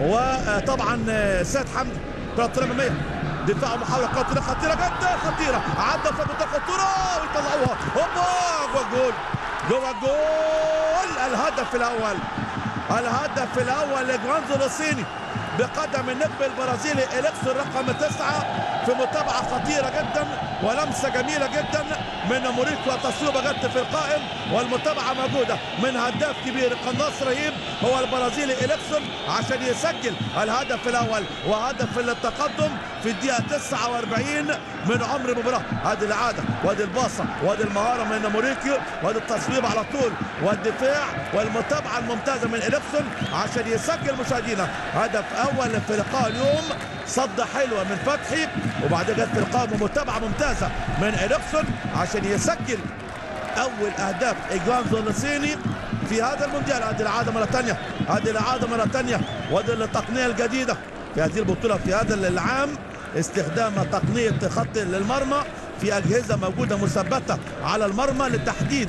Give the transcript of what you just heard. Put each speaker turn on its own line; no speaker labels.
وطبعا سيد حمدي كرة امامية، دفاع ومحاولة خطيرة خطيرة جدا خطيرة، عدى في منطقة الخطورة ويطلعوها، هوبا جوه الجول جوه الجول. الهدف الاول، الهدف الاول لجوانزو الصيني بقدم النجم البرازيلي إليكسون رقم 9 في متابعة خطيرة جدا ولمسة جميلة جدا من موريكو، وتصويبة جت في القائم والمتابعة موجودة من هداف كبير قناص رهيب هو البرازيلي إليكسون عشان يسجل الهدف الأول وهدف التقدم في الدقيقة 49 من عمر المباراة. هذه الإعادة وهذه الباصة وهذه المهارة من موريكيو وهذه التصويب على طول والدفاع والمتابعة الممتازة من إليكسون عشان يسجل مشاهدينا هدف أول في لقاء اليوم. صد حلوة من فتحي وبعدين جت في القائم ومتابعة ممتازة من إليكسون عشان يسجل أول أهداف إجوانزو الصيني في هذا المونديال. هذه الإعادة مرة ثانية، هذه الإعادة مرة ثانية، وهذه التقنية الجديدة في هذه البطولة في هذا العام، استخدام تقنية خط للمرمى في أجهزة موجودة مثبتة على المرمى لتحديد